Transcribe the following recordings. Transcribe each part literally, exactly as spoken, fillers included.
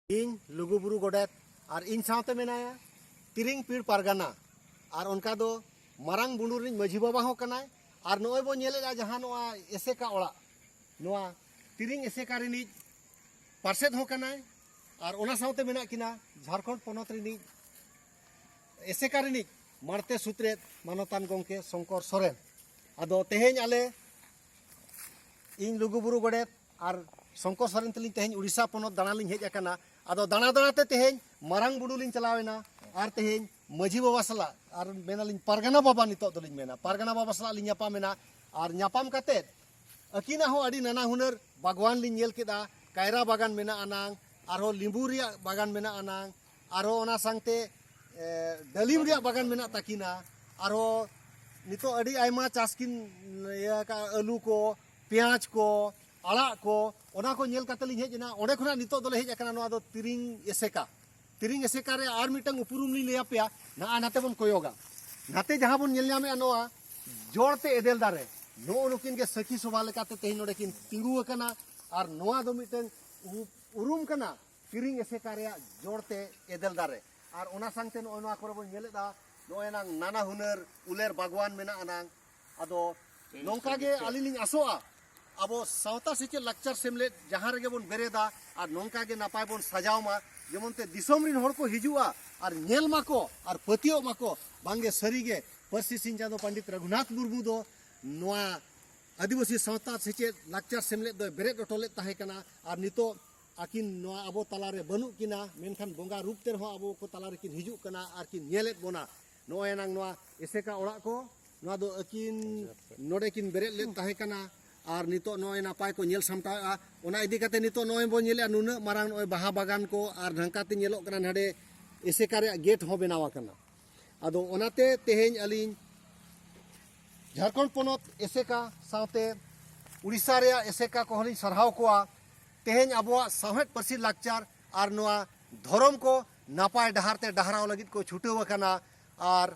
ᱤᱧ ᱞᱩᱜᱩᱵᱩᱨᱩ ᱜᱚᱰᱮᱛ ᱟᱨ ᱤᱧ ᱥᱟᱶᱛᱮ ᱢᱮᱱᱟᱭᱟ ᱛᱤᱨᱤᱝ ᱯᱤᱲ ᱯᱟᱨᱜᱟᱱᱟ, ᱟᱨ ᱚᱱᱠᱟ ᱫᱚ ᱢᱟᱨᱟᱝ ᱵᱩᱨᱩ ᱨᱤᱱᱤᱡ ᱢᱟᱹᱡᱷᱤ ᱵᱟᱵᱟ ᱦᱚᱸ ᱠᱟᱱᱟᱭ᱾ ᱟᱨ ᱱᱚᱜᱼᱚᱭ ᱵᱚᱱ ᱧᱮᱞᱮᱫᱼᱟ ᱡᱟᱦᱟᱸ ᱱᱚᱣᱟ ᱮᱥᱮᱠᱟ ᱚᱲᱟᱜ, ᱱᱚᱣᱟ ᱛᱤᱨᱤᱝ ᱮᱥᱮᱠᱟ ᱨᱤᱱᱤᱡ ᱯᱟᱨᱥᱮᱛ ᱦᱚᱸ ᱠᱟᱱᱟᱭ, ᱟᱨ ᱚᱱᱟ ᱥᱟᱶᱛᱮ ᱢᱮᱱᱟᱜ ᱠᱤᱱᱟ ᱡᱷᱟᱲᱠᱷᱚᱸᱰ ᱯᱚᱱᱚᱛ ᱨᱤᱱᱤᱡ ᱮᱥᱮᱠᱟ ᱨᱤᱱᱤᱡ ᱢᱟᱬᱛᱮ ᱥᱩᱛᱨᱮᱛ ᱢᱟᱱᱚᱛᱟᱱ ᱜᱚᱢᱠᱮ ᱥᱚᱝᱠᱚᱨ ᱥᱚᱨᱮᱱ᱾ ᱟᱫᱚ ᱛᱮᱦᱮᱧ ᱟᱞᱮ, ᱤᱧ ᱞᱩᱜᱩᱵᱩᱨᱩ ᱜᱚᱰᱮᱛ ᱟᱨ ᱥᱚᱝᱠᱚᱨ ᱥᱚᱨᱮᱱ ᱛᱟᱹᱞᱤᱧ ᱛᱮᱦᱮᱧ ᱩᱲᱤᱥᱥᱟ ᱯᱚᱱᱚᱛ ᱫᱟᱬᱟᱱ ᱞᱤᱧ ᱦᱮᱡ ᱟᱠᱟᱱᱟ᱾ ᱟᱫᱚ ᱫᱟᱬᱟ ᱫᱟᱬᱟ ᱛᱮ ᱛᱮᱦᱮᱧ ᱢᱟᱨᱟᱝ ᱵᱩᱨᱩ ᱞᱤᱧ ᱪᱟᱞᱟᱣ ᱮᱱᱟ, ᱟᱨ ᱛᱮᱦᱮᱧ ᱢᱟᱹᱡᱷᱤ ᱵᱟᱵᱟ ᱥᱟᱞᱟᱜ, ᱟᱨ ᱢᱮᱱᱟᱞᱤᱧ ᱯᱟᱨᱜᱟᱱᱟ ᱵᱟᱵᱟ, ᱱᱤᱛᱚᱜ ᱫᱚᱞᱤᱧ ᱢᱮᱱᱟ ᱯᱟᱨᱜᱟᱱᱟ ᱵᱟᱵᱟ ᱥᱟᱞᱟᱜ ᱞᱤᱧ ᱧᱟᱯᱟᱢ ᱮᱱᱟ᱾ ᱟᱨ ᱧᱟᱯᱟᱢ ᱠᱟᱛᱮᱫ ᱟᱹᱠᱤᱱᱟᱜ ᱦᱚᱸ ᱟᱹᱰᱤ ᱱᱟᱱᱟ ᱦᱩᱱᱟᱹᱨ ᱵᱟᱜᱽᱣᱟᱱ ᱞᱤᱧ ᱧᱮᱞ ᱠᱮᱫᱟ᱾ ᱠᱟᱭᱨᱟ ᱵᱟᱜᱟᱱ ᱢᱮᱱᱟᱜ ᱟᱱᱟᱝ, ᱟᱨᱦᱚᱸ ᱞᱤᱵᱩ ᱨᱮᱭᱟᱜ ᱵᱟᱜᱟᱱ ᱢᱮᱱᱟᱜ ᱟᱱᱟᱝ, ᱟᱨᱦᱚᱸ ᱚᱱᱟ ᱥᱟᱶᱛᱮ, ᱮ, ᱰᱟᱹᱞᱤᱢ ᱨᱮᱭᱟᱜ ᱵᱟᱜᱟᱱ ᱢᱮᱱᱟᱜ ᱛᱟᱹᱠᱤᱱᱟ᱾ ᱟᱨᱦᱚᱸ ᱱᱤᱛᱚᱜ ᱟᱹᱰᱤ ᱟᱭᱢᱟ ᱪᱟᱥ ᱠᱤᱱ ᱤᱭᱟᱹ ᱟᱠᱟᱫᱼᱟ, ᱟᱹᱞᱩ ᱠᱚ, ᱯᱮᱸᱭᱟᱡᱽ ᱠᱚ, ᱟᱲᱟᱜ ᱠᱚ, ᱚᱱᱟ ᱠᱚ ᱧᱮᱞ ᱠᱟᱛᱮ ᱞᱤᱧ ᱦᱮᱡ ᱮᱱᱟ᱾ ᱚᱸᱰᱮ ᱠᱷᱚᱱᱟᱜ ᱱᱤᱛᱚᱜ ᱫᱚᱞᱮ ᱦᱮᱡ ᱟᱠᱟᱱᱟ ᱱᱚᱣᱟ ᱫᱚ ᱛᱤᱨᱤᱝ ᱮᱥᱮᱠᱟ᱾ ᱛᱤᱨᱤᱝ ᱮᱥᱮᱠᱟ ᱨᱮ ᱟᱨ ᱢᱤᱫᱴᱟᱝ ᱩᱯᱨᱩᱢ ᱞᱤᱧ ᱞᱟᱹᱭ ᱟᱯᱮᱭᱟ, ᱱᱟᱜᱼᱟ ᱱᱟᱛᱮ ᱵᱚᱱ ᱠᱚᱭᱚᱜᱟ᱾ ᱱᱟᱛᱮ ᱡᱟᱦᱟᱸ ᱵᱚᱱ ᱧᱮᱞ ᱧᱟᱢᱮᱫᱼᱟ ᱱᱚᱣᱟ ᱡᱚᱲ ᱛᱮ ᱮᱫᱮᱞ ᱫᱟᱨᱮ, ᱱᱚᱜᱼᱚ ᱱᱩᱠᱤᱱ ᱜᱮ ᱥᱟᱹᱠᱷᱤ ᱥᱚᱵᱷᱟ ᱞᱮᱠᱟᱛᱮ ᱛᱮᱦᱮᱧ ᱱᱚᱰᱮ ᱠᱤᱱ ᱛᱤᱸᱜᱩ ᱟᱠᱟᱱᱟ᱾ ᱟᱨ ᱱᱚᱣᱟ ᱫᱚ ᱢᱤᱫᱴᱟᱝ ᱩ-, ᱩᱨᱩᱢ ᱠᱟᱱᱟ ᱛᱤᱨᱤᱝ ᱮᱥᱮᱠᱟ ᱨᱮᱭᱟᱜ ᱡᱚᱲ ᱛᱮ ᱮᱫᱮᱞ ᱫᱟᱨᱮ᱾ ᱟᱨ ᱚᱱᱟ ᱥᱟᱶᱛᱮ ᱱᱚᱜᱼᱚᱭ ᱱᱚᱣᱟ ᱠᱚᱨᱮ ᱵᱚᱱ ᱧᱮᱞᱮᱫᱟ, ᱱᱚᱜᱼᱚᱭ ᱱᱟᱝ ᱱᱟᱱᱟ ᱦᱩᱱᱟᱹᱨ ᱩᱞᱮᱨ ᱵᱟᱜᱽᱣᱟᱱ ᱢᱮᱱᱟᱜ ᱟᱱᱟᱝ᱾ ᱟᱫᱚ ᱱᱚᱝᱠᱟ ᱜᱮ ᱟᱹᱞᱤᱧ ᱞᱤᱧ ᱟᱥᱚᱜᱼᱟ, ᱟᱵᱚ ᱥᱟᱶᱛᱟ ᱥᱮᱪᱮᱫ ᱞᱟᱠᱪᱟᱨ ᱥᱮᱢᱞᱮᱫ ᱡᱟᱦᱟᱸ ᱨᱮᱜᱮ ᱵᱚᱱ ᱵᱮᱨᱮᱫᱟ, ᱟᱨ ᱱᱚᱝᱠᱟ ᱜᱮ ᱱᱟᱯᱟᱭ ᱵᱚᱱ ᱥᱟᱡᱟᱣ ᱢᱟ, ᱡᱮᱢᱚᱱ ᱛᱮ ᱫᱤᱥᱚᱢ ᱨᱤᱱ ᱦᱚᱲ ᱠᱚ ᱦᱤᱡᱩᱜᱼᱟ ᱟᱨ ᱧᱮᱞ ᱢᱟᱠᱚ ᱟᱨ ᱯᱟᱹᱛᱭᱟᱹᱣ ᱢᱟᱠᱚ, ᱵᱟᱝᱜᱮ ᱥᱟᱹᱨᱤᱜᱮ ᱯᱟᱹᱨᱥᱤ ᱥᱤᱧ ᱪᱟᱸᱫᱚ ᱯᱚᱱᱰᱤᱛ ᱨᱚᱜᱷᱩᱱᱟᱛᱷ ᱢᱩᱨᱢᱩ ᱫᱚ ᱱᱚᱣᱟ ᱟᱹᱫᱤᱵᱟᱹᱥᱤ ᱥᱟᱶᱛᱟ ᱥᱮᱪᱮᱫ ᱞᱟᱠᱪᱟᱨ ᱥᱮᱢᱞᱮᱫ ᱫᱚᱭ ᱵᱮᱨᱮᱫ ᱦᱚᱴᱚ ᱞᱮᱫ ᱛᱟᱦᱮᱸ ᱠᱟᱱᱟ᱾ ᱟᱨ ᱱᱤᱛᱚᱜ ᱟᱹᱠᱤᱱ ᱱᱚᱣᱟ ᱟᱵᱚ ᱛᱟᱞᱟᱨᱮ ᱵᱟᱹᱱᱩᱜ ᱠᱤᱱᱟ, ᱢᱮᱱᱠᱷᱟᱱ ᱵᱚᱸᱜᱟ ᱨᱩᱯ ᱛᱮ ᱨᱮᱦᱚᱸ ᱟᱵᱚ ᱠᱚ ᱛᱟᱞᱟ ᱨᱮᱠᱤᱱ ᱦᱤᱡᱩᱜ ᱠᱟᱱᱟ ᱟᱨ ᱠᱤᱱ ᱧᱮᱞᱮᱫ ᱵᱚᱱᱟ᱾ ᱱᱚᱜᱼᱚᱭ ᱱᱟᱝ ᱱᱚᱣᱟ ᱮᱥᱮᱠᱟ ᱚᱲᱟᱜ ᱠᱚ, ᱱᱚᱣᱟ ᱫᱚ ᱟᱹᱠᱤᱱ ᱱᱚᱰᱮ ᱠᱤᱱ ᱵᱮᱨᱮᱫ ᱞᱮᱫ ᱛᱟᱦᱮᱸ ᱠᱟᱱᱟ᱾ ᱟᱨ ᱱᱤᱛᱚᱜ ᱱᱚᱜᱼᱚᱭ ᱱᱟᱯᱟᱭ ᱠᱚ ᱧᱮᱞ ᱥᱟᱢᱴᱟᱣᱮᱫᱼᱟ᱾ ᱚᱱᱟ ᱤᱫᱤ ᱠᱟᱛᱮ ᱱᱤᱛᱚᱜ ᱱᱚᱜᱼᱚᱭ ᱵᱚᱱ ᱧᱮᱞᱮᱫᱼᱟ, ᱱᱩᱱᱟᱹᱜ ᱢᱟᱨᱟᱝ ᱱᱚᱜᱼᱚᱭ ᱵᱟᱦᱟ ᱵᱟᱜᱟᱱ ᱠᱚ, ᱟᱨ ᱱᱚᱝᱠᱟᱛᱮ ᱧᱮᱞᱚᱜ ᱠᱟᱱᱟ ᱱᱟᱰᱮ ᱮᱥᱮᱠᱟ ᱨᱮᱭᱟᱜ ᱜᱮᱴ ᱦᱚᱸ ᱵᱮᱱᱟᱣ ᱟᱠᱟᱱᱟ᱾ ᱟᱫᱚ ᱚᱱᱟᱛᱮ ᱛᱮᱦᱮᱧ ᱟᱹᱞᱤᱧ ᱡᱷᱟᱲᱠᱷᱚᱸᱰ ᱯᱚᱱᱚᱛ ᱮᱥᱮᱠᱟ ᱥᱟᱶᱛᱮ ᱩᱲᱤᱥᱥᱟ ᱨᱮᱭᱟᱜ ᱮᱥᱮᱠᱟ ᱠᱚᱦᱚᱸ ᱞᱤᱧ ᱥᱟᱨᱦᱟᱣ ᱠᱚᱣᱟ᱾ ᱛᱮᱦᱮᱧ ᱟᱵᱚᱣᱟᱜ ᱥᱟᱶᱦᱮᱫ, ᱯᱟᱹᱨᱥᱤ, ᱞᱟᱠᱪᱟᱨ ᱟᱨ ᱱᱚᱣᱟ ᱫᱷᱚᱨᱚᱢ ᱠᱚ ᱱᱟᱯᱟᱭ ᱰᱟᱦᱟᱨ ᱛᱮ ᱰᱟᱦᱨᱟᱣ ᱞᱟᱹᱜᱤᱫ ᱠᱚ ᱪᱷᱩᱴᱟᱹᱣ ᱟᱠᱟᱱᱟ᱾ ᱟᱨ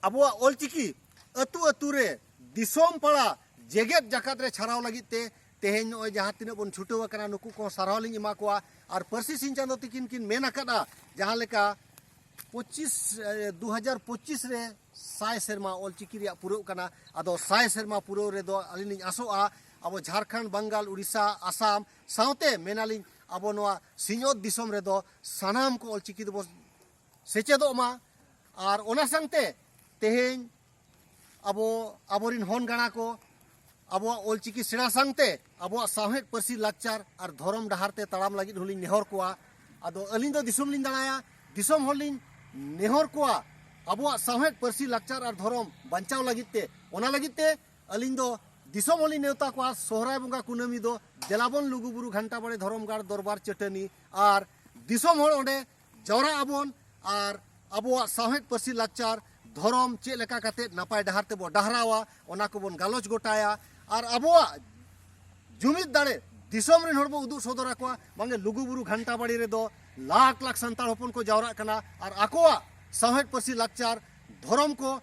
ᱟᱵᱚᱣᱟᱜ ᱚᱞᱪᱤᱠᱤ ᱟᱹᱛᱩ ᱟᱹᱛᱩ ᱨᱮ, ᱫᱤᱥᱚᱢ ᱯᱟᱲᱟ, ᱡᱮᱜᱮᱛ ᱡᱟᱠᱟᱛ ᱨᱮ ᱪᱷᱟᱨᱟᱣ ᱞᱟᱹᱜᱤᱫ ᱛᱮ ᱛᱮᱦᱮᱧ ᱱᱚᱜᱼᱚᱭ ᱡᱟᱦᱟᱸ ᱛᱤᱱᱟᱹᱜ ᱵᱚᱱ ᱪᱷᱩᱴᱟᱹᱣ ᱟᱠᱟᱱᱟ, ᱱᱩᱠᱩ ᱠᱚᱦᱚᱸ ᱥᱟᱨᱦᱟᱣ ᱞᱤᱧ ᱮᱢᱟ ᱠᱚᱣᱟ᱾ ᱟᱨ ᱯᱟᱹᱨᱥᱤ ᱥᱤᱧ ᱪᱟᱸᱫᱚ ᱛᱤᱠᱤᱱ ᱠᱤᱱ ᱢᱮᱱ ᱟᱠᱟᱫᱼᱟ, ᱡᱟᱦᱟᱸ ᱞᱮᱠᱟ ᱯᱚᱸᱪᱤᱥ, ᱮ, ᱫᱩ ᱦᱟᱡᱟᱨ ᱯᱚᱸᱪᱤᱥ ᱨᱮ ᱥᱟᱭ ᱥᱮᱨᱢᱟ ᱚᱞᱪᱤᱠᱤ ᱨᱮᱭᱟᱜ ᱯᱩᱨᱟᱹᱣ ᱠᱟᱱᱟ᱾ ᱟᱫᱚ ᱥᱟᱭ ᱥᱮᱨᱢᱟ ᱯᱩᱨᱟᱹᱣ ᱨᱮᱫᱚ ᱟᱹᱞᱤᱧ ᱞᱤᱧ ᱟᱥᱚᱜᱼᱟ, ᱟᱵᱚ ᱡᱷᱟᱲᱠᱷᱚᱸᱰ, ᱵᱟᱝᱜᱟᱞ, ᱩᱲᱤᱥᱥᱟ, ᱟᱥᱟᱢ ᱥᱟᱶᱛᱮ ᱢᱮᱱᱟᱞᱤᱧ, ᱟᱵᱚ ᱱᱚᱣᱟ ᱥᱤᱧᱚᱛ ᱫᱤᱥᱚᱢ ᱨᱮᱫᱚ ᱥᱟᱱᱟᱢ ᱠᱚ ᱚᱞᱪᱤᱠᱤ ᱛᱮᱵᱚ ᱥᱮᱪᱮᱫᱚᱜ ᱢᱟ᱾ ᱟᱨ ᱚᱱᱟ ᱥᱟᱶᱛᱮ ᱛᱮᱦᱮᱧ ᱟᱵᱚ, ᱟᱵᱚᱨᱤᱱ ᱦᱚᱱ ᱜᱟᱬᱟ ᱠᱚ ᱟᱵᱚᱣᱟᱜ ᱚᱞᱪᱤᱠᱤ ᱥᱮᱬᱟ ᱥᱟᱶᱛᱮ ᱟᱵᱚᱣᱟᱜ ᱥᱟᱶᱦᱮᱫ, ᱯᱟᱹᱨᱥᱤ, ᱞᱟᱠᱪᱟᱨ ᱟᱨ ᱫᱷᱚᱨᱚᱢ ᱰᱟᱦᱟᱨ ᱛᱮ ᱛᱟᱲᱟᱢ ᱞᱟᱹᱜᱤᱫ ᱦᱚᱸᱞᱤᱧ ᱱᱮᱦᱚᱨ ᱠᱚᱣᱟ᱾ ᱟᱫᱚ ᱟᱹᱞᱤᱧ ᱫᱚ ᱫᱤᱥᱚᱢ ᱞᱤᱧ ᱫᱟᱬᱟᱭᱟ, ᱫᱤᱥᱚᱢ ᱦᱚᱲ ᱞᱤᱧ ᱱᱮᱦᱚᱨ ᱠᱚᱣᱟ, ᱟᱵᱚᱣᱟᱜ ᱥᱟᱶᱦᱮᱫ, ᱯᱟᱹᱨᱥᱤ, ᱞᱟᱠᱪᱟᱨ ᱟᱨ ᱫᱷᱚᱨᱚᱢ ᱵᱟᱧᱪᱟᱣ ᱞᱟᱹᱜᱤᱫ ᱛᱮ, ᱚᱱᱟ ᱞᱟᱹᱜᱤᱫ ᱛᱮ ᱟᱹᱞᱤᱧ ᱫᱚ ᱫᱤᱥᱚᱢ ᱦᱚᱲ ᱞᱤᱧ ᱱᱮᱣᱛᱟ ᱠᱚᱣᱟ᱾ ᱥᱚᱦᱨᱟᱭ ᱵᱚᱸᱜᱟ ᱠᱩᱱᱟᱹᱢᱤ ᱫᱚ ᱫᱮᱞᱟᱵᱚᱱ ᱞᱩᱜᱩᱵᱩᱨᱩ ᱜᱷᱟᱱᱴᱟ ᱵᱟᱲᱮ ᱫᱷᱚᱨᱚᱢ ᱜᱟᱲ ᱫᱚᱨᱵᱟᱨ ᱪᱟᱹᱴᱟᱹᱱᱤ, ᱟᱨ ᱫᱤᱥᱚᱢ ᱦᱚᱲ ᱚᱸᱰᱮ ᱡᱟᱣᱨᱟᱜ ᱟᱵᱚᱱ ᱟᱨ ᱟᱵᱚᱣᱟᱜ ᱥᱟᱶᱦᱮᱫ, ᱯᱟᱹᱨᱥᱤ, ᱞᱟᱠᱪᱟᱨ, ᱫᱷᱚᱨᱚᱢ ᱪᱮᱫ ᱞᱮᱠᱟ ᱠᱟᱛᱮ ᱱᱟᱯᱟᱭ ᱰᱟᱦᱟᱨ ᱛᱮᱵᱚ ᱰᱟᱦᱨᱟᱣᱟ, ᱚᱱᱟ ᱠᱚᱵᱚᱱ ᱜᱟᱞᱚᱪ ᱜᱚᱴᱟᱭᱟ᱾ ᱟᱨ ᱟᱵᱚᱣᱟᱜ ᱡᱩᱢᱤᱫ ᱫᱟᱲᱮ ᱫᱤᱥᱚᱢ ᱨᱮᱱ ᱦᱚᱲ ᱵᱚ ᱩᱫᱩᱜ ᱥᱚᱫᱚᱨ ᱟᱠᱚᱣᱟ᱾ ᱵᱟᱝᱜᱮ, ᱞᱩᱜᱩᱵᱩᱨᱩ ᱜᱷᱟᱱᱴᱟ ᱵᱟᱲᱤ ᱨᱮᱫᱚ ᱞᱟᱠᱷ ᱞᱟᱠᱷ ᱥᱟᱱᱛᱟᱲ ᱦᱚᱯᱚᱱ ᱠᱚ ᱡᱟᱣᱨᱟᱜ ᱠᱟᱱᱟ ᱟᱨ ᱟᱠᱚᱣᱟᱜ ᱥᱟᱶᱦᱮᱫ, ᱯᱟᱹᱨᱥᱤ, ᱞᱟᱠᱪᱟᱨ, ᱫᱷᱚᱨᱚᱢ ᱠᱚ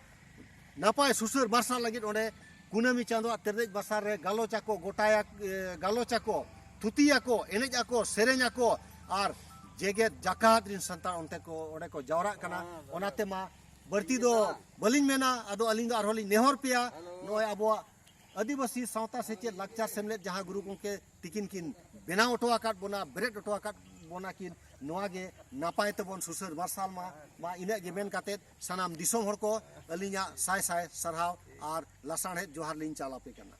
ᱱᱟᱯᱟᱭ ᱥᱩᱥᱟᱹᱨ ᱢᱟᱨᱥᱟᱞ ᱞᱟᱹᱜᱤᱫ ᱚᱸᱰᱮ ᱠᱩᱱᱟᱹᱢᱤ ᱪᱟᱸᱫᱳᱣᱟᱜ ᱛᱮᱨᱫᱮᱡ ᱵᱟᱥᱟᱨ ᱨᱮ ᱜᱟᱞᱚᱪ ᱟᱠᱚ, ᱜᱚᱴᱟᱭᱟ, ᱮ, ᱜᱟᱞᱚᱪ ᱟᱠᱚ, ᱛᱷᱩᱛᱤᱭᱟᱠᱚ, ᱮᱱᱮᱡ ᱟᱠᱚ, ᱥᱮᱨᱮᱧ ᱟᱠᱚ, ᱟᱨ ᱡᱮᱜᱮᱛ ᱡᱟᱠᱟᱛ ᱨᱤᱱ ᱥᱟᱱᱛᱟᱲ ᱚᱱᱛᱮ ᱠᱚ, ᱚᱸᱰᱮ ᱠᱚ ᱡᱟᱣᱨᱟᱜ ᱠᱟᱱᱟ᱾ ᱚᱱᱟᱛᱮ ᱢᱟ ᱵᱟᱹᱲᱛᱤ ᱫᱚ ᱵᱟᱹᱞᱤᱧ ᱢᱮᱱᱟ᱾ ᱟᱫᱚ ᱟᱹᱞᱤᱧ ᱫᱚ ᱟᱨᱦᱚᱸ ᱞᱤᱧ ᱱᱮᱦᱚᱨ ᱯᱮᱭᱟ, ᱱᱚᱜᱼᱚᱭ ᱟᱵᱚᱣᱟᱜ ᱟᱹᱫᱤᱵᱟᱹᱥᱤ ᱥᱟᱶᱛᱟ ᱥᱮᱪᱮᱫ ᱞᱟᱠᱪᱟᱨ ᱥᱮᱢᱞᱮᱫ ᱡᱟᱦᱟᱸ ᱜᱩᱨᱩ ᱜᱚᱢᱠᱮ ᱛᱤᱠᱤᱱ ᱠᱤᱱ ᱵᱮᱱᱟᱣ ᱦᱚᱴᱚ ᱟᱠᱟᱫ ᱵᱚᱱᱟ, ᱵᱮᱨᱮᱫ ᱦᱚᱴᱚ ᱟᱠᱟᱫ ᱵᱚᱱᱟ ᱠᱤᱱ, ᱱᱚᱣᱟ ᱜᱮ ᱱᱟᱯᱟᱭ ᱛᱮᱵᱚᱱ ᱥᱩᱥᱟᱹᱨ ᱢᱟᱨᱥᱟᱞ ᱢᱟ᱾ ᱢᱟ ᱤᱱᱟᱹᱜ ᱜᱮ ᱢᱮᱱ ᱠᱟᱛᱮᱫ ᱥᱟᱱᱟᱢ ᱫᱤᱥᱚᱢ ᱦᱚᱲ ᱠᱚ ᱟᱹᱞᱤᱧᱟᱜ ᱥᱟᱭ ᱥᱟᱭ ᱥᱟᱨᱦᱟᱣ ᱟᱨ ᱞᱟᱥᱟᱲᱦᱮᱫ ᱡᱚᱦᱟᱨ ᱞᱤᱧ ᱪᱟᱞ ᱟᱯᱮ ᱠᱟᱱᱟ᱾